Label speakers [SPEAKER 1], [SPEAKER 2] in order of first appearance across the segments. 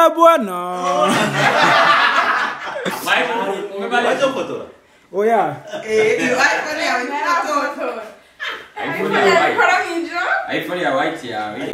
[SPEAKER 1] Bwana. Oya.
[SPEAKER 2] iPhone ya white yawe.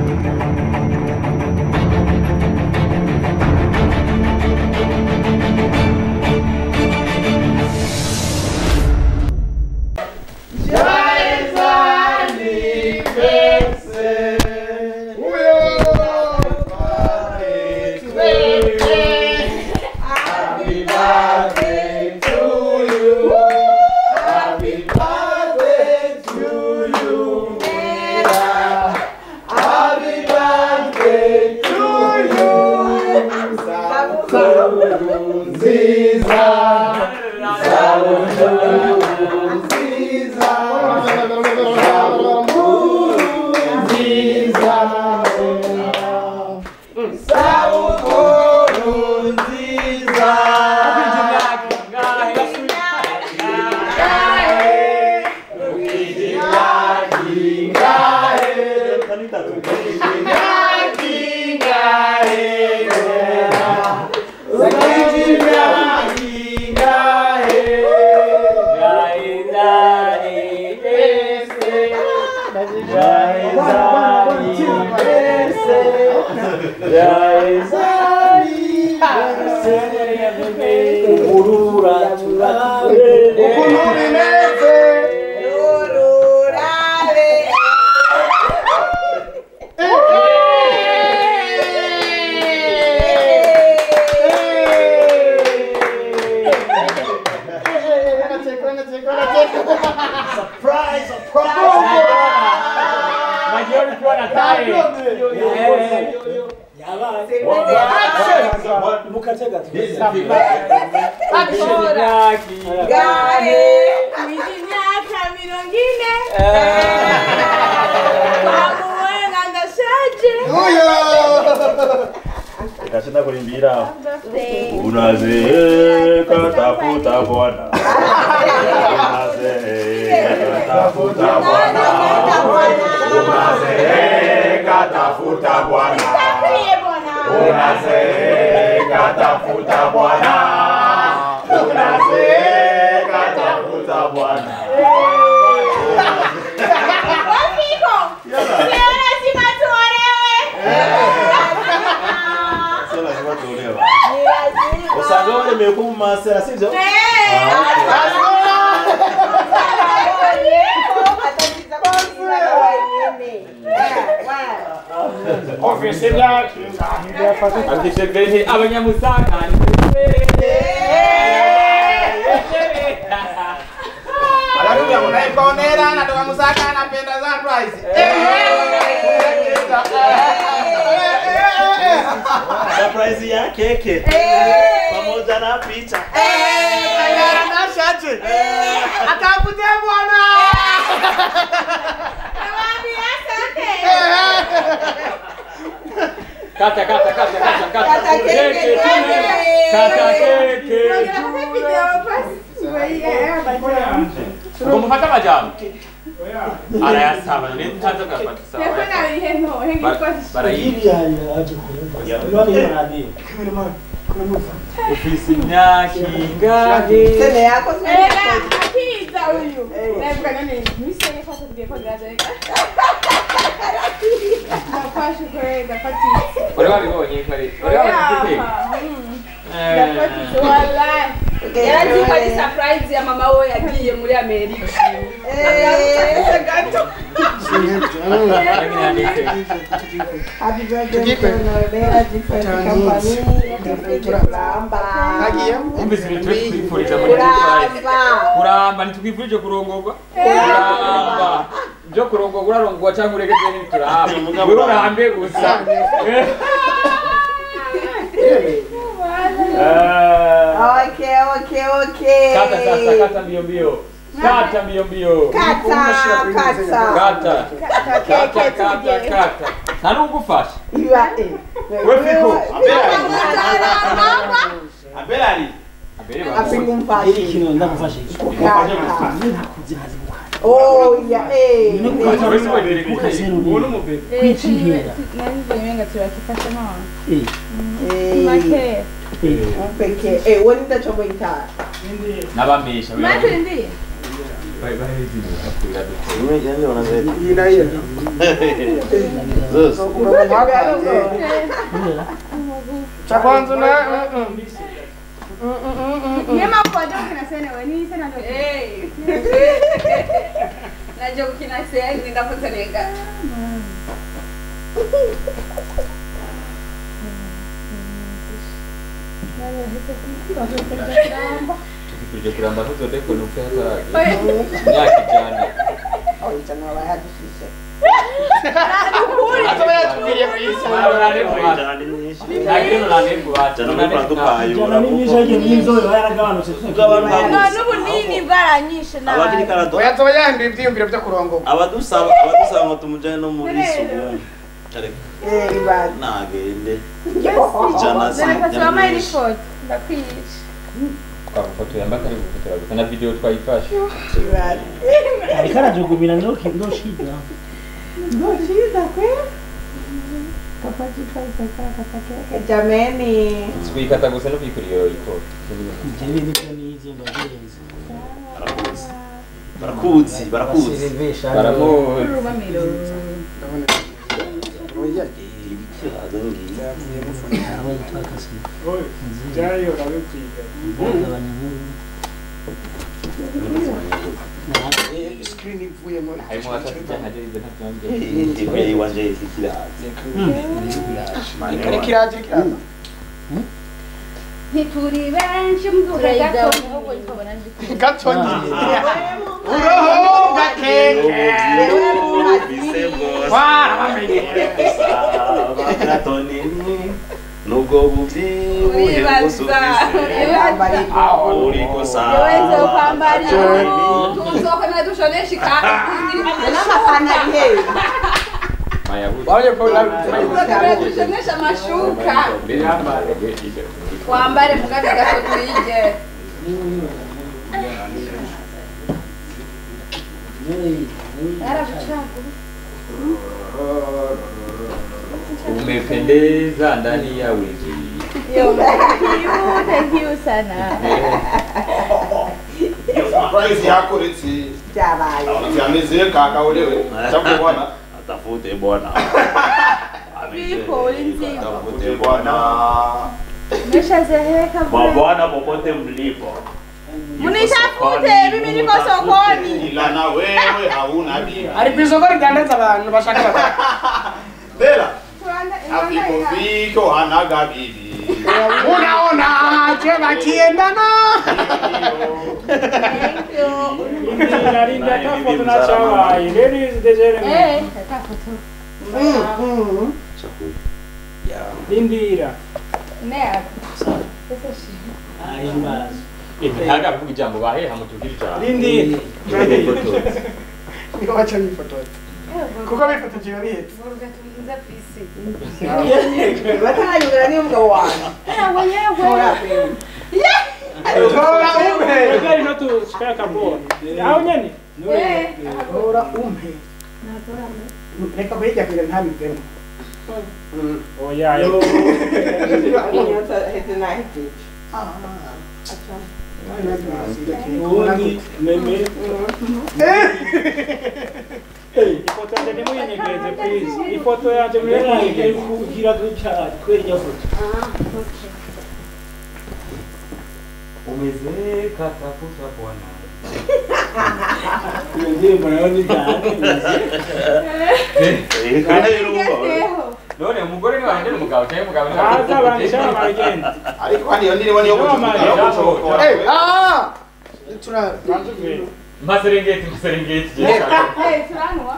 [SPEAKER 3] Kashinda kulimbira. Unazeeka tafuta Bwana. Unazeeka tafuta Bwana. Unazeeka tafuta Bwana. Unazeeka tafuta Bwana. Unazeeka tafuta Bwana.
[SPEAKER 4] Wafiko. Sio lazima tuolewe.
[SPEAKER 3] Sio lazima tuolewe. Usagole imekuma sera sivyo?
[SPEAKER 2] Abanyamusaka.
[SPEAKER 5] Unaionera natoka Musaka anapenda surprise.
[SPEAKER 3] Surprise ya keke. Pamoja na picha.
[SPEAKER 5] Na shati. Atafute Bwana.
[SPEAKER 4] Asante.
[SPEAKER 2] Kata kata kata kata kata. Keke. Kata keke. Ugomba majambo. Arayasaba none ntaza kuyafata sawa. Ufise imyaka ingahe?
[SPEAKER 4] Akiza uyu. Ndavuga none miseye fata tugiye kogereza reka. Ndafashe kwe ndafatitse.
[SPEAKER 2] Uri wabibonye kare. Uri wabibonye.
[SPEAKER 4] Ndafatitse wallahi.
[SPEAKER 6] Yarazi ko ari surprise ya mama we yagiye muri Amerika. Gato.
[SPEAKER 7] Happy birthday to Norbera different company.
[SPEAKER 2] Umvise ibintu twifurije muri kuramba ntitwifurije kurongorwa. Kuramba. Byo kurongorwa urarongorwa cyangwa ureke byo ntituramba. Wewe urambe gusa.
[SPEAKER 7] Okay, okay, okay.
[SPEAKER 2] Kata sasa, kata mbio mbio. Kata mbio mbio.
[SPEAKER 7] Kata, kata.
[SPEAKER 2] Kata. Kata, kata, kata. Ntanugufasha.
[SPEAKER 7] Iwa eh.
[SPEAKER 2] Wewe fiko.
[SPEAKER 5] Abelari.
[SPEAKER 2] Abelari.
[SPEAKER 7] Afingumfasha.
[SPEAKER 8] Kino ndagufasha.
[SPEAKER 7] Kata. Oh ya eh.
[SPEAKER 2] Uno mubebe.
[SPEAKER 4] Kwichihera. Nani turakifasha none. Eh.
[SPEAKER 7] Upeke. Eh, woni ndachoboita.
[SPEAKER 2] Nabamesha.
[SPEAKER 4] Mate ndi.
[SPEAKER 2] Bye bye.
[SPEAKER 5] Cha kwanza na
[SPEAKER 4] Nyema kwa joke na sene we ni sena ndo. Eh. Na joke na sene ndakutenga.
[SPEAKER 2] Tukikurije kuramba ntuzote ko nufe hatarage. Myaka ijana.
[SPEAKER 7] Oh, ijana bayadushishe.
[SPEAKER 3] Abadusaba ngo tumujane no muri sugu. Nagende.
[SPEAKER 2] Twagufotoye ambakari gufotora gusa na video twayifashe.
[SPEAKER 1] Ariko arajugumira ndoshida.
[SPEAKER 7] Ndoshida kwe? Jameni.
[SPEAKER 2] Sikuikata gusa no kwikurira iko.
[SPEAKER 1] Jewe nibyo nize ndabizi.
[SPEAKER 3] Barakuzi, barakuzi.
[SPEAKER 2] Baramuzi.
[SPEAKER 6] Ntituri benshi mvuga gato
[SPEAKER 5] uroho gakeke
[SPEAKER 3] nubwo bubyibuhe bwose uriko sawa
[SPEAKER 6] tuzokomeza dushonesha dushonesha amashuka twambare mugabe gato twige
[SPEAKER 2] Umependeza ndani ya wiki.
[SPEAKER 4] Yo, thank you sana.
[SPEAKER 8] Surprise yako leti.
[SPEAKER 7] Jabaye.
[SPEAKER 8] Amezeka akaolewe. Chapo bwana.
[SPEAKER 3] Atafute bwana.
[SPEAKER 4] Biko ulinzi.
[SPEAKER 8] Atafute bwana.
[SPEAKER 4] Nimeshazeeka
[SPEAKER 3] bwana. Bwana popote mlipo.
[SPEAKER 4] Munitafute, mimi niko sokoni.
[SPEAKER 8] Ila na wewe hauna bibi.
[SPEAKER 5] Ari kwisoko ridandaza abantu bashaka.
[SPEAKER 8] Bela. Afiko fiko hanaga bibi.
[SPEAKER 5] Unaona je bakiendana.
[SPEAKER 4] Thank you.
[SPEAKER 9] Narinda tafoto na chawaye. Ladies and gentlemen.
[SPEAKER 4] Eh, tafoto.
[SPEAKER 9] Lindira.
[SPEAKER 4] Ne. Sasa shi.
[SPEAKER 1] Ayimbazo.
[SPEAKER 2] Ntaga kuvuga ijambo baheha mutubwire ijambo.
[SPEAKER 5] Lindira. Niko bacha bifotoza. Kuko bifotoje bihetse.
[SPEAKER 6] Vuruga pisi.
[SPEAKER 7] Batayugara ni umugabo wanjye.
[SPEAKER 4] Yewe yewe.
[SPEAKER 5] Tora umpe.
[SPEAKER 9] Gari no tushika kabona. Aho nyene.
[SPEAKER 5] Tora umpe. Reka bijya kugira ntabivemo.
[SPEAKER 9] Oya. Ubundi meme. Ifoto yanjye nimuyinyegeze please. Ifoto yanjye muyinyegeze
[SPEAKER 1] kugira gutya kwera iryo foto.
[SPEAKER 2] Umezeka tafuta bwana.
[SPEAKER 1] Iyo ndirimbo nayo ni cyane.
[SPEAKER 2] None umugore ni wahende umugabo cyangwa umugabo ni
[SPEAKER 9] aza banisha bagenda.
[SPEAKER 8] Ariko kandi iyo ndirimbo niyo gucokora.
[SPEAKER 5] Eh ah! Tura
[SPEAKER 2] Maserengeti maserengeti.
[SPEAKER 4] Eh, turanwa.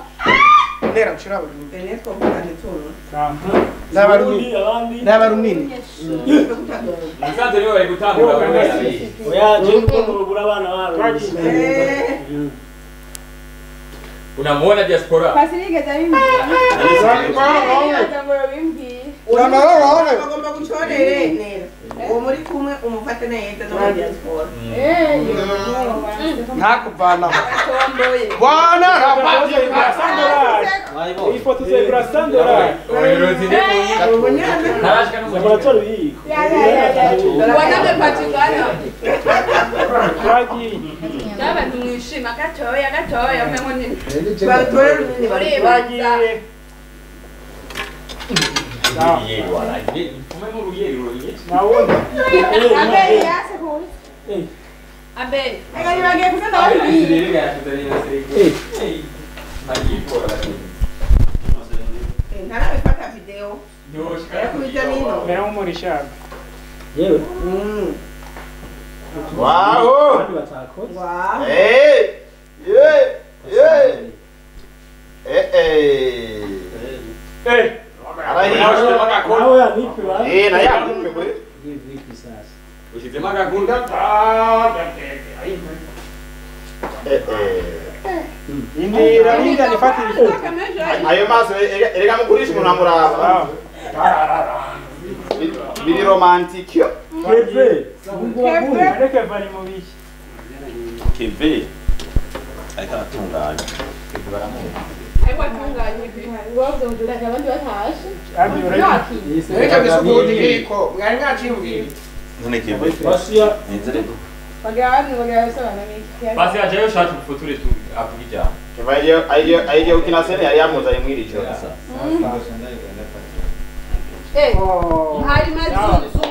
[SPEAKER 5] Ndera ushira
[SPEAKER 7] Enesco mukane tunu.
[SPEAKER 5] Ndabarunini. Ndabarunini.
[SPEAKER 2] Musanze niwe bari gutangura.
[SPEAKER 1] Oya je ndikubura abana babo.
[SPEAKER 2] Unamuona diaspora?
[SPEAKER 4] Pasirigeza bimbwiye. Bimbwiye.
[SPEAKER 7] Bagomba gucorere neza. Uwo muri kumwe umufate Bifate neza no muri diaspora.
[SPEAKER 5] Ntakuvana. Bwana rapati.
[SPEAKER 9] Iyi foto uzayigura $100.
[SPEAKER 1] Laboratoire yiko.
[SPEAKER 6] Waname patikana.
[SPEAKER 9] Twagiye.
[SPEAKER 6] Abantu mwishima gatoya gatoya mpengo nini.
[SPEAKER 7] Batore runini
[SPEAKER 6] Uribaza.
[SPEAKER 9] Twagiye. Nawundi.
[SPEAKER 6] Abe.
[SPEAKER 7] Ntarabifata video. Yakubita nino.
[SPEAKER 9] Mera nk'umurishaka.
[SPEAKER 1] Yewe.
[SPEAKER 8] Wow.
[SPEAKER 1] Abandi batakoze.
[SPEAKER 7] Wow.
[SPEAKER 8] Eh. Eh. Eh. Eh eh.
[SPEAKER 9] Eh.
[SPEAKER 8] Arahiye.
[SPEAKER 1] Nawe yanipi wa?
[SPEAKER 8] Eh, na yakupe kwe.
[SPEAKER 1] Vipi sasa?
[SPEAKER 2] Ushyizemo agakunda.
[SPEAKER 8] Eh eh.
[SPEAKER 9] Indira ninda nifate ifoto.
[SPEAKER 8] Ayo maso erega mugurisha umuntu amuraba. Biri romantic yo.
[SPEAKER 1] Keve.
[SPEAKER 9] Areke bari mu biki.
[SPEAKER 3] Keve ariko aratunganya.
[SPEAKER 6] Ariko atunganye ibi.
[SPEAKER 9] Abi urabizi.
[SPEAKER 5] Reka bisukuti kiriko. Mwari mwaciyumvira.
[SPEAKER 3] None Keve.
[SPEAKER 1] Basiya
[SPEAKER 3] Nizere.
[SPEAKER 2] Basi ajayo shati ufoture tu avuga ijambo.
[SPEAKER 8] Keve agiye gukina sene yari yamuzanye mwiri joro.
[SPEAKER 6] Eh. Hari mazuzu.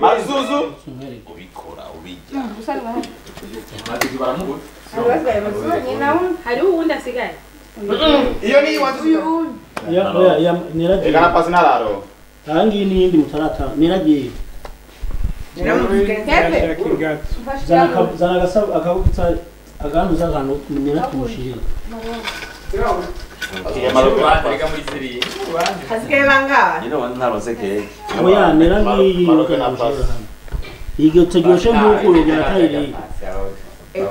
[SPEAKER 8] Mazuzu.
[SPEAKER 3] Ubikora ubijya.
[SPEAKER 2] Mazuzu baramubura.
[SPEAKER 4] Hari uwundi asigaye.
[SPEAKER 5] Iyo ni iwacu.
[SPEAKER 1] Ya ya niragiye.
[SPEAKER 8] Ega na pasi nararo.
[SPEAKER 1] Tangi n'iyindi mutarata niragiye. Zana agasaba akabutsa agantu zakantu nirakushije.
[SPEAKER 2] Reka muri seri.
[SPEAKER 7] Hasigaye bangahe?
[SPEAKER 3] Nyine wandi ntarose keke.
[SPEAKER 1] Oya niragiye. Igihe turyoshe nk'uko urugero atayiri.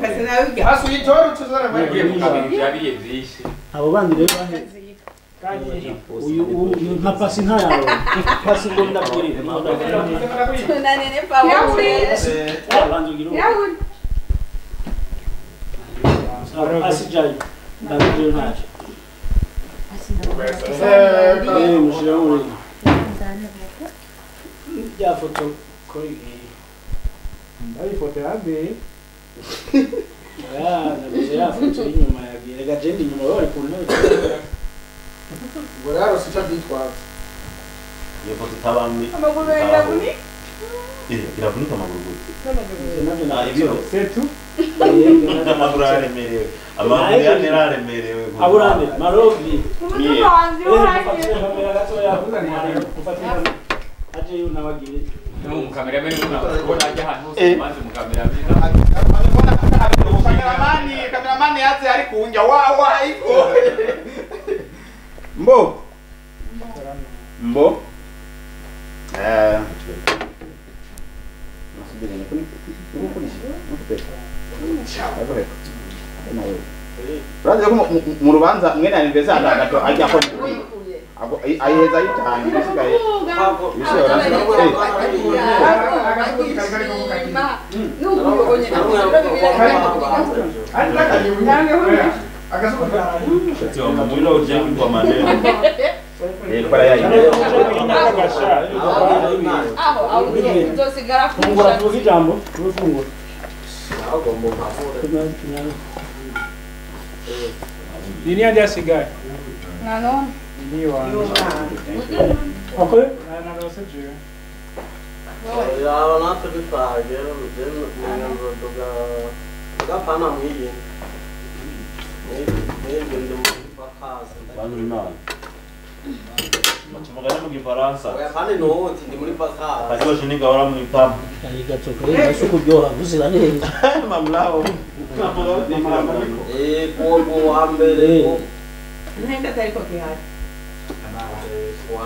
[SPEAKER 7] Pasi nawe ujya.
[SPEAKER 5] Pasi uyitora utuzana muri
[SPEAKER 2] Ugiye mu kabiri byabiriye byinshi.
[SPEAKER 1] Abo bandi rero bahe. Uyu nka pasi ntayawe. Pasi ngo ndabwire.
[SPEAKER 6] Tunanene pamoja.
[SPEAKER 1] Banza ugire. Pasi jayo. Ndabwire ntacyo. Mushira muri. Ya foto kuri
[SPEAKER 9] Ndayi foto ya Abe.
[SPEAKER 1] Ya, ndabize ya foto y'inyuma yagiye. Rega je ndi inyuma bari ku ntebe.
[SPEAKER 5] Ubwo rero sica byitwaza.
[SPEAKER 3] Iyo foto itabamwe.
[SPEAKER 7] Amaguru iravunika.
[SPEAKER 3] Iravunika amaguru gute?
[SPEAKER 1] Nabyo
[SPEAKER 3] Ibyo.
[SPEAKER 9] C'est tout.
[SPEAKER 3] Amaguru araremerewe. Amaguru yane araremerewe.
[SPEAKER 1] Aburande, Marovi.
[SPEAKER 4] Umutumba wanjye uhanye.
[SPEAKER 1] Aje unawagire.
[SPEAKER 2] Umukameramani ubona ajya ahantu hose maze umukameramani.
[SPEAKER 8] Kameramani, kameramani yaze ari kunjya wa wa iko. Mbo. Mbo. Eh. Urazi ko mu rubanza mwene aniveza adagato ajya ko ayiheza yitanye bisigaye.
[SPEAKER 1] Fungura tuvuge ijambo tufungura.
[SPEAKER 9] Ni niyo asigaye.
[SPEAKER 4] Nano.
[SPEAKER 9] Ni wanjye.
[SPEAKER 1] Okay.
[SPEAKER 9] Narose jewe.
[SPEAKER 10] Yaba natwe dutaje tugapana mwiyi.
[SPEAKER 3] Bantu b'Imana. Bacumugani mu Gifaransa.
[SPEAKER 10] Oya kandi noti ndi muri vacances.
[SPEAKER 3] Karyoshe ntigahora mu itama.
[SPEAKER 1] Ayigatsoka isuku ryoha guzira neza.
[SPEAKER 3] Mamlao.
[SPEAKER 10] Eh, ko wa mbere ko.
[SPEAKER 7] Nenda tariko kihari.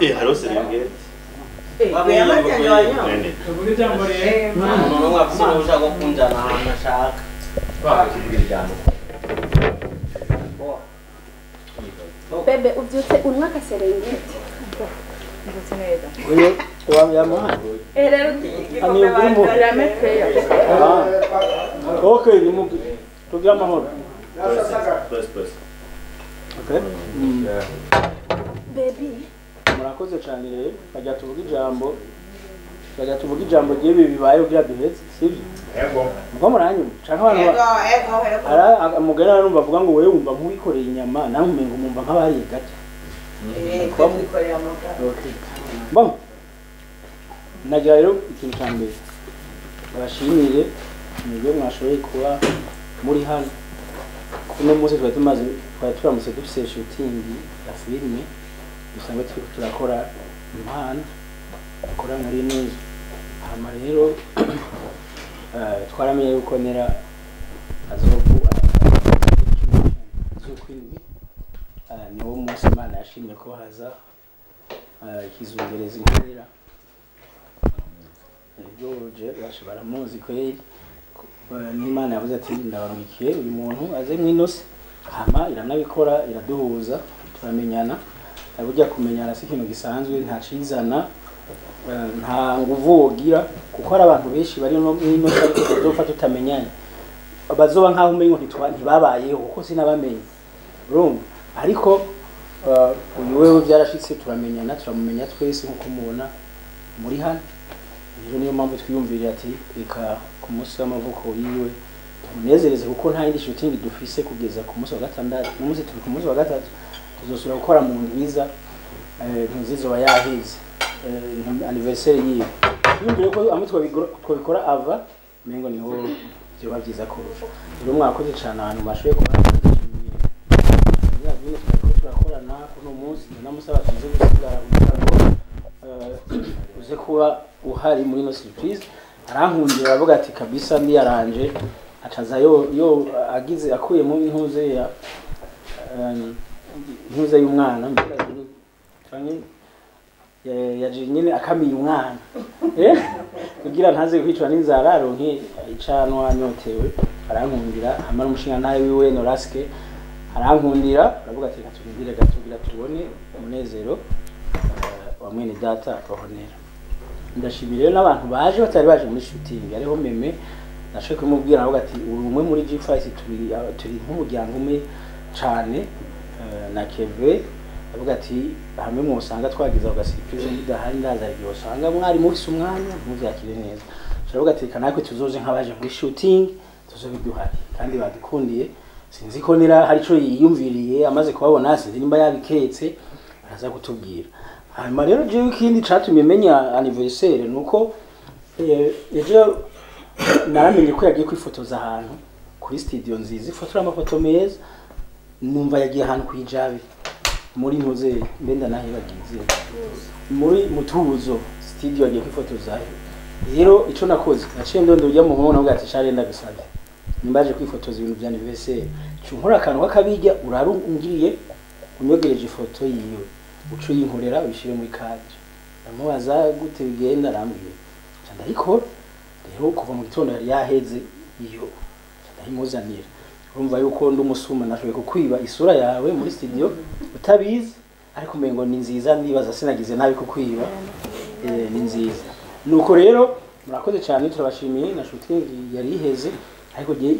[SPEAKER 3] Eh, hariho Serengeti.
[SPEAKER 7] Eh,
[SPEAKER 3] Nene.
[SPEAKER 9] Tuvuge ijambo rero.
[SPEAKER 10] Umuntu umwe afise uruhusha rwo kunjana ahantu ashaka.
[SPEAKER 6] Bebe ubyutse unywa akaserengeti.
[SPEAKER 4] Mvutse neza.
[SPEAKER 1] Uyu yamuhaye.
[SPEAKER 6] Rero
[SPEAKER 1] Ani ugura Ah. Okay, ni tugira amahoro.
[SPEAKER 3] Plus.
[SPEAKER 1] Okay.
[SPEAKER 4] Baby.
[SPEAKER 1] Murakoze cyane rero, bajya tuvuga ijambo. Bajya tuvuga ijambo ry'ibi bibaye kugira duheze, sibyo?
[SPEAKER 5] Yego.
[SPEAKER 1] Muko muranyuma canke abantu
[SPEAKER 7] Ego, ego, ego.
[SPEAKER 1] Ara umugani arumva avuga ngo wewe wumva nk'uwikoreye inyama, nawe umengo mumva nk'abariye gato.
[SPEAKER 7] Twikoreye amagara.
[SPEAKER 1] Okay. Bon. Nagira rero ikintu cya mbere babashimire nibyo mwashoboye kuba muri hano. Kuno munsi twari tumaze twari turamutse dufise shooting ya filime dusanzwe turiko turakora impano akora muri ino nzu. Hama rero twaramenye yuko Nera azovu z'ukwindwi, niwo munsi Imana yashimye ko haza ikizungereza inkera. George bashe baramuzi kweli. N'Imana yavuze ati ndabarumikiye uyu muntu aze mwinose, hama iranabikora iraduhuza turamenyana. Burya kumenyana si ikintu gisanzwe, nta cizana, nta nguvu wogira, kuko hari abantu benshi bari no mwinose ariko tuzopfa tutamenyanye, bazoba nkaho umengo ntibabayeho kuko sinabamenye, urumva. Ariko uyu wewe byarashitse turamenyana, turamumenya twese nkuko mubona muri hano. Rero niyo mpamvu twiyumviriye ati reka ku munsi w'amavuko yiwe tumunezereze, kuko nta yindi shooting dufise kugeza ku munsi wa gatandatu. Umunsi turi ku munsi wa gatatu, tuzosubira gukora mu ndwiza ntuzizoba yaheze anniversaire yiwe. Twiyumvire ko amwe twabikora ava mengo niho byoba byiza kurusha. Rero mwakoze cyane ahantu bashoboye kuba bine twariko turakorana kuno munsi, ndamusaba tuze gusigara kugira ngo uze kuba uhari muri no surprise. Arankundira aravuga ati kabisa ndiyaranje, acaza yo agize akuyemo intuze ya intuze y'umwana mbega canke yaje nyene akamiye umwana kugira ntaze kwicwa n'inzara aronke icanwa anyotewe. Arankundira hamwe n'umushinga ntawe wiwe Noraske arankundira aravuga ati reka turindire gato kugira tubone umunezero wa mwene data Ornella. Ndashimira rero n'abantu baje batari baje muri shooting, ariho meme nashoboye kumubwira aravuga ati uri umwe muri G5 turi nk'umuryango umwe cane, na Keve avuga ati hamwe mwosanga twagize ako gasurprise mudahari ndaza igihe usanga mwari mufise umwanya muvyakire neza. Turavuga ati reka natwe tuzoze nk'abaje muri shooting tuzobe duhari kandi badukundiye. Sinzi ko Nera hari ico yiyumviriye amaze kubabona, sinzi nimba yabiketse araza kutubwira. Hanyuma rero jewe ikindi catumye menya anniversaire nuko ejo naramenye ko yagiye kwifotoza ahantu kuri studio nziza ifotora amafoto meza, numva yagiye ahantu kwijabe muri ntuze mbenda nahibagize muri mutuzo studio yagiye kwifotoza. Rero ico nakoze naciye ndondo ujya mu nkono navuga ati share ndagusabye nimbaje kwifotoza ibintu bya anniversaire, cyo nkora akantu k'akabijya urarungiriye unyogereje ifoto yiwe uco yinkorera ubishire muri cadre. Ndamubaza gute bigenda, arambwira ndayikora. Rero kuva mu gitondo yari yaheze iyo ndayimuzanira. Urumva yuko ndi umusuma nashoboye kukwiba isura yawe muri studio utabizi, ariko umengo ni nziza, nibaza sinagize nabi kukwiba, ni nziza. Nuko rero murakoze cyane turabashimiye, na shooting yari iheze ariko je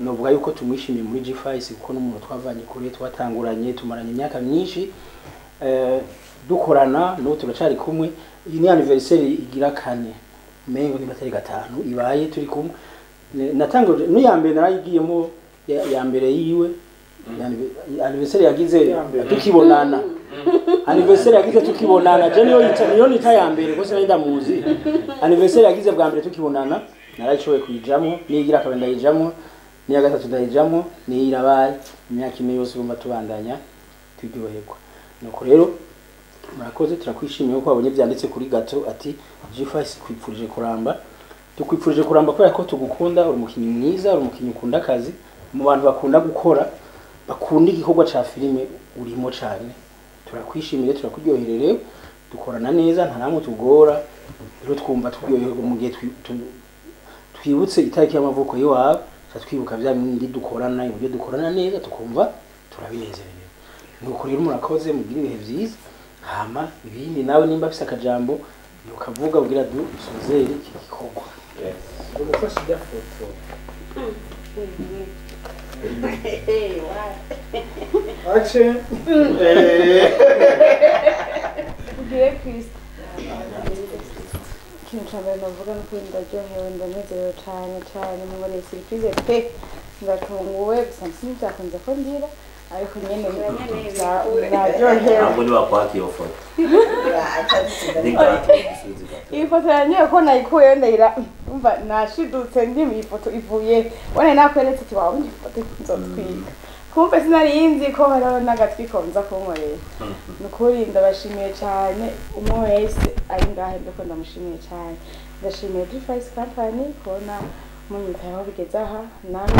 [SPEAKER 1] novuga yuko tumwishimiye muri G5 kuko n'umuntu twavanye kure twatanguranye tumaranye imyaka myinshi dukorana, n'ubu turacari kumwe. Iyi ni anniversaire igira kane mengo niba atari gatanu ibaye turi kumwe. Natanguje n'iya mbere narayigiyemo ya mbere yiwe anniversaire yagize tukibonana, anniversaire yagize tukibonana je niyo yita niyo nita ya mbere kose nari ndamuzi. Anniversaire yagize bwa mbere tukibonana narayishoboye kuyijamwo, niyigira kabiri ndayijamwo, niya gatatu ndayijamwo, niyirabaye imyaka ine yose urumva tubandanya turyoherwa. Nuko rero murakoze turakwishimiye ko wabonye byanditse kuri gato ati G5 kwipfurije kuramba. Tukwipfurije kuramba kubera ko tugukunda, uri umukinyi mwiza, uri umukinyi ukunda akazi, mu bantu bakunda gukora, bakunda igikorwa ca filime urimo cane. Turakwishimiye, turakuryoherere, dukorana neza, nta namwe tugora. Rero twumva turyoherwa mu gihe twibutse itariki y'amavuko y'iwawe, twibuka bya bindi dukorana, uburyo dukorana neza, tukumva turabinezerewe. Nuko rero murakoze, mugire ibihe vyiza. Hama ibindi nawe nimba afise akajambo yokavuga kugira du sozere iki gikorwa.
[SPEAKER 9] Ugufasha ijya foto. Action.
[SPEAKER 4] Ugire Kristo. Ikintu ca mbere novuga ni ukuri ndaryohewe, ndanezerewe cane cane, muboneye surprise pe, ndatunguwe gusa sinivyakunze ko ndira, ariko nyene naryohewe.
[SPEAKER 3] Ntabwo nibakwaka iyo foto. Ni gato, igisubizo gato.
[SPEAKER 4] Iyi foto yanyoye ko nayikuyeyo ndayira, umva nashidutse ndi iyi foto ivuye, wane nakweretse ati wawe iyi foto nzotwika. Kumbe sinari nzi ko hariho n'agatwiko nza kunkorera. Nukuri ndabashimiye cyane, umwe wese ari ngahe ndiko ndamushimiye cyane. Ndashimiye G5 Company kubona munyitayeho bigeze aha, namwe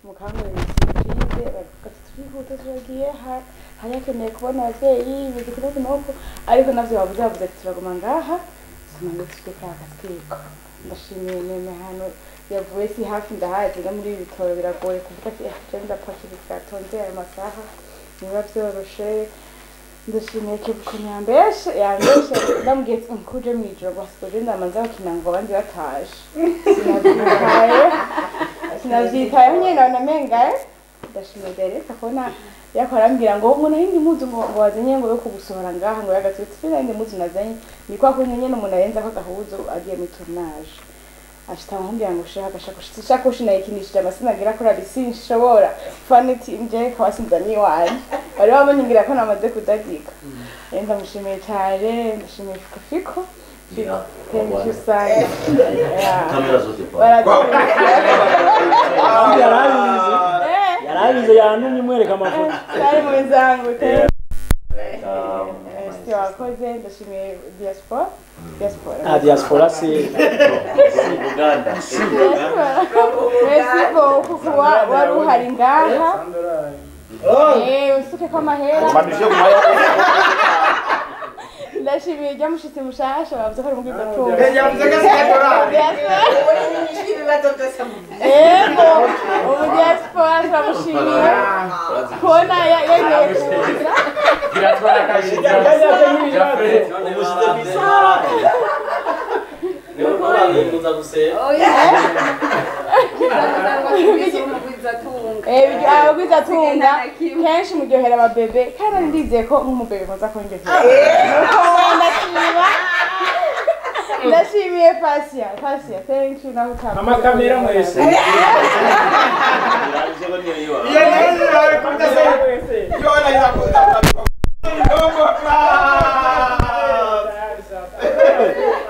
[SPEAKER 4] mukankorera surprise, bavuga ati turihuta turagiye, harakeneye kubona abavyeyi bimeze uku n'uku, ariko navyo bavuze bavuze ati turaguma ngaha tumange tujye kuri aka gatwiko. Ndashimiye meme hano yavuye si hafi ndahazi, no muri ibi bitoro biragoye kuvuga ati je ndapakira vyatonze ayo masaha niba vyoroshe. Ndashimiye Kebuko yambeshe yambeshe, ndamubwiye ati nkuje mw'ijoro basigoje ndamanza bakina ngo abandi bataje, sinavyitayeho nyene nabona menga. Ndashimiye Derek kubona yakora arambwira ngo ngo nahindi mpuzu ngo wazanye ngo yo kugusohora ngaha ngo yagatwitse, nahindi mpuzu nazanye ni kwa kuntu nyene umuntu arenza ko agahuzu agiye mu tournage, ashita nkumbwira ngo shaka agashakoshi, ishakoshi nayikinishije amasinagira ko sinshobora fanity nje kawasinzanye iwanje, bari babonye ko namaze kudadika. Ndamushimiye cyane, ndashimiye Fiko. Thank you sana.
[SPEAKER 3] Kamera zote pale.
[SPEAKER 1] Yarabize yantumye mwereka amafoto.
[SPEAKER 4] Cyari mwenzangu. Si wakoze, ndashimiye diaspora. Diaspora.
[SPEAKER 1] Ah, diaspora si
[SPEAKER 3] Uganda.
[SPEAKER 4] Merci beaucoup kuba wari uhari ngaha. Usuke ko amahera. Ndashimiye ijya mushitsi mushasha bavuze ko ari mugwizatunga. Ego, ubu diaspora turamushimiye kubona yemeye kuza. Abagwizatunga kenshi muryohera ababebe, kandi ndizeye ko nk'umubebe muza kundyohera. Ndashimiye Pasia, Pasia, thank you nawe utanga.
[SPEAKER 9] Amakamera mwese.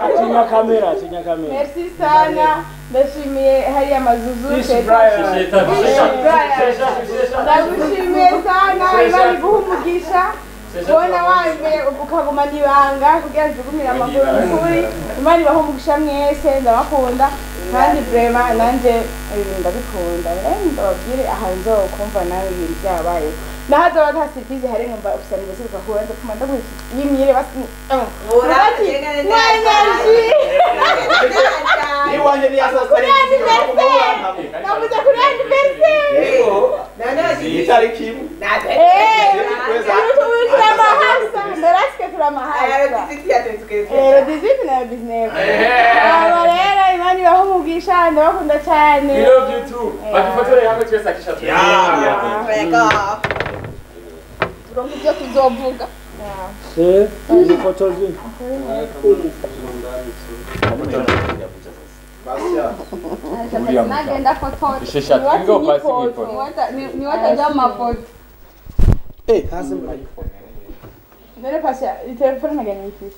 [SPEAKER 1] Atinya kamera, atinya kamera.
[SPEAKER 4] Merci sana. Ndashimiye hariya mazuzu. Ndagushimiye sana, Imana iguhe umugisha. Kubona wanje ukagumana ibanga kugira ngo ugumire amakuru y'ukuri. Imana ibahe umugisha mwese, ndabakunda kandi vraiment nanje ibintu ndabikunda. Rero ndababwire aha nzokumva nawe ibintu byabaye. Nahazoba ata surprise hari nkumva ufise anniversaire ugahura ndakuma ndaguha yimyire basi.
[SPEAKER 8] Iwanje ni yasasa.
[SPEAKER 4] Navuze kuri anniversaire.
[SPEAKER 8] Itariki imwe.
[SPEAKER 4] Turamahasa, ndarasike turamahasa. Ero 18 na 19. Aba rero Imana ibahe umugisha, ndabakunda cyane.
[SPEAKER 2] We love you too. Badufotoreye hamwe twese akisha twe.
[SPEAKER 6] Turonka ibyo tuzovuga.
[SPEAKER 1] Ifoto zi.
[SPEAKER 6] Nagenda fotora. Ni watajya amafoto.
[SPEAKER 4] None Pasia, telefone nagenda ifise.